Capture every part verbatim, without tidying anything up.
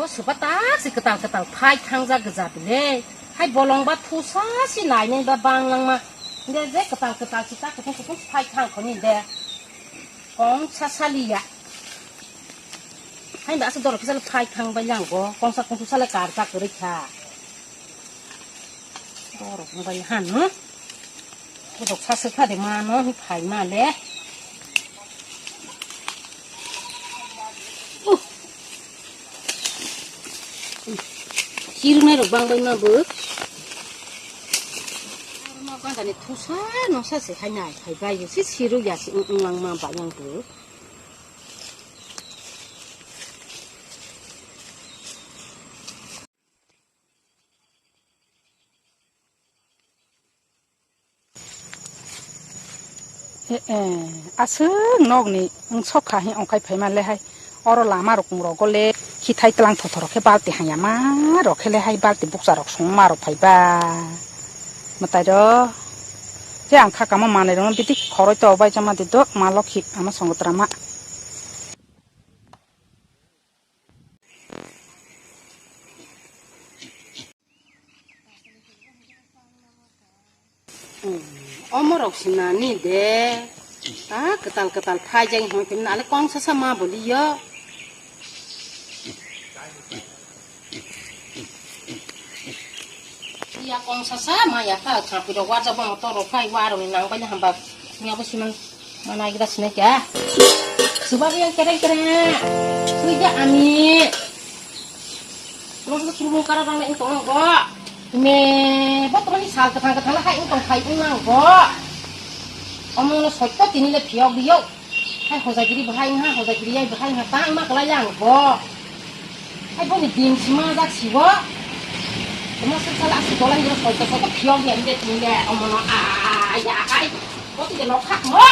O soba tak se kwtal kwtal phai thangjak gwja bile. Hai bolong ba thusa si nainai ba banglangma. De je kwtal kwtal si tak kutung kutung phai thang khoni de. Kong sa saliya. Hai ba asuk dorok kisa phai thang bai lang go. Kong sa kong sa le kar ta kwrwi kha. Borok wng bai han no. Borok sa swkha de ma no hi phai ma le. Uh. Sirunai rok bang bai ma bo. Ganda ni thusa no sa se hai nai phai bai si siru ya si wng lang ma ba yang bo. Eh, eh, aswk nokni wngsok kha hwnwi ongkhai phaima le hai. Oro lama rok rogo le khithai tlang thothor khe balti hanya ma rok khe le hai balti bukcha rok song ma rok phai ba. Mwtai ro. Je ang kha kamo manwi rok no bidik khoroi to bai chama di do ma lokhi ama songotra ma. Omo rok si nani de. Ta kwtal kwtal phai jai hwn tim nale kong sasa ma boli yo. Iya kong sasa ma ya ta khapi rok wa jabo motor rok phai wa rok ni nang bai hamba. Nya bo siman. Mana kita sini ya. Sebab yang keren-keren. Sudah ami. Lo sudah suruh mungkar orang lain tolong kok. Me, buat teman sal ketang ketang lah kayak tong kayak nang kok. Omong lo soto tini le piok biok. Hai hojagiri bahai ha, hojagiri ai bahai ha, tang ma kelai lang kok. Hai boni din sima jak siwo. Tuma sal sal asi dolan jero soto soto piok ya inde tini le omong lo ai ya ai. Kok tidak lokak mo.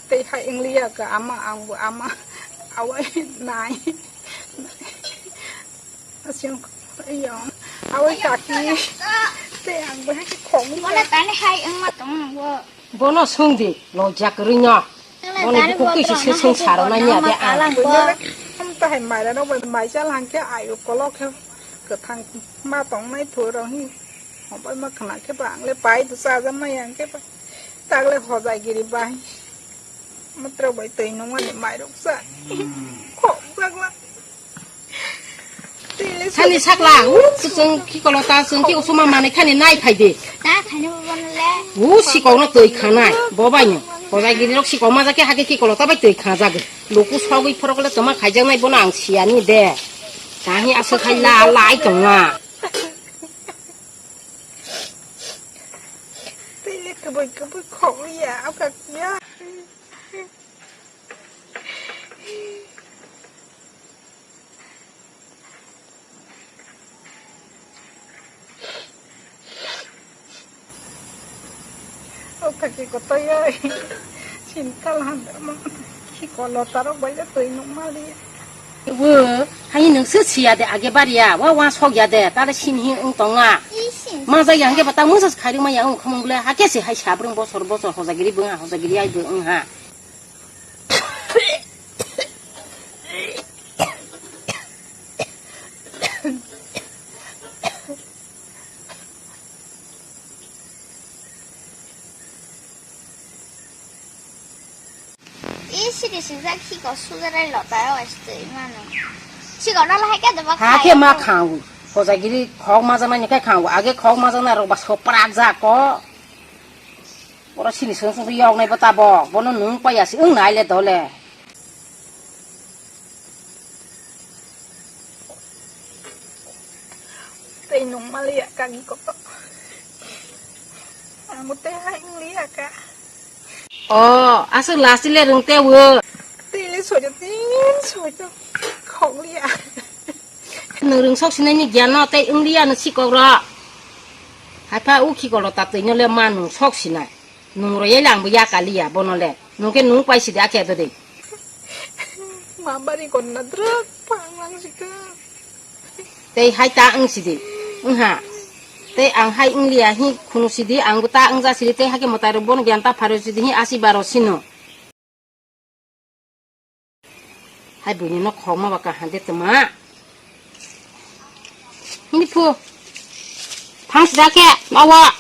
Tei hai wng liya kha ama, ang bo ama, awai nai. Asing, iya, awai kaki. Tei ang bo hai khong. Wala tani hai wng ma tong ang bo. Bono swng di, lojak rwino. Bono bukhuk twi se swng saro na nya de ang. Am ta hai maira no bai mai chal hang khe ayu kolok khe kwthang ma tong nai thu ro hi. Obai ma khna khe ba ang le pai du cha ja mai ang khe ba. Tak le hojai giri bai. Matra bai twi nung ani mai rok cha. Khok jak la. Sani sakla, u, chwng khikolo ta, chwng khikolo suma manwi khani nai phai de. Ta khaino bono le. U, sikok no twi khanai, bo bai no. Hojai giri rok sikok ma jake hake khikolo ta bai twi kha jagwi. Luku sogwi phorok le toma khaijak nai bono ang siyani de. Tahi aswk khai la, lai tong na. Twi le kwbwi kwbwi khok ya, aka ya. O kaki kotoi oi. Sintal han mo. Khiko lota rok bai twi nung mali. Wo, hai nung se siya de age bariya, wa wa sok ya de, tale sin hi ung tonga. Maja yang ke bata musa khairu ma yang ung khomong bole, ha ke se hai sabrung bosor bosor hojagiri bung ha, hojagiri ai bung ha. Ih, sini sini sini kok sugar ai lo tayo asti mano. Siko na lahai ka deba. Ha ke ma khangu. Hojagiri khok maja nai kai khangu. Age khok maja na rok ba soprak ja ko. Oro sini sung sung yok nai bata bo. Bono nung pa ya si ung nai le dole. Tei nung maliya kagi koto. Ang tei hai wng liya ka. O, aswk last le rwng te wo. Tei le soito, tin soito. Khok liya. Nwng rwng sok sinai ni giyan no tei wng liya no sikok ro. Hai pha u khikolo ta twi no le ma nwng sok sinai. Nwng ro ye lang bo ya ka liya bono le. Nwng khe nwng pai sidi akhe dodi. Ma bari konna drwk pang lang sika. Tei hai ta wng sidi. Wng ha. Tei ang hai wngliya hi khunu sidi, ang bo ta wngja sidi, tei hakhe mwtai rok bono giyan ta pharo sidi hi asi baro sino. Hai buini no khokma ba kaham de tma. Hini phu. Thang sida khe, mawa.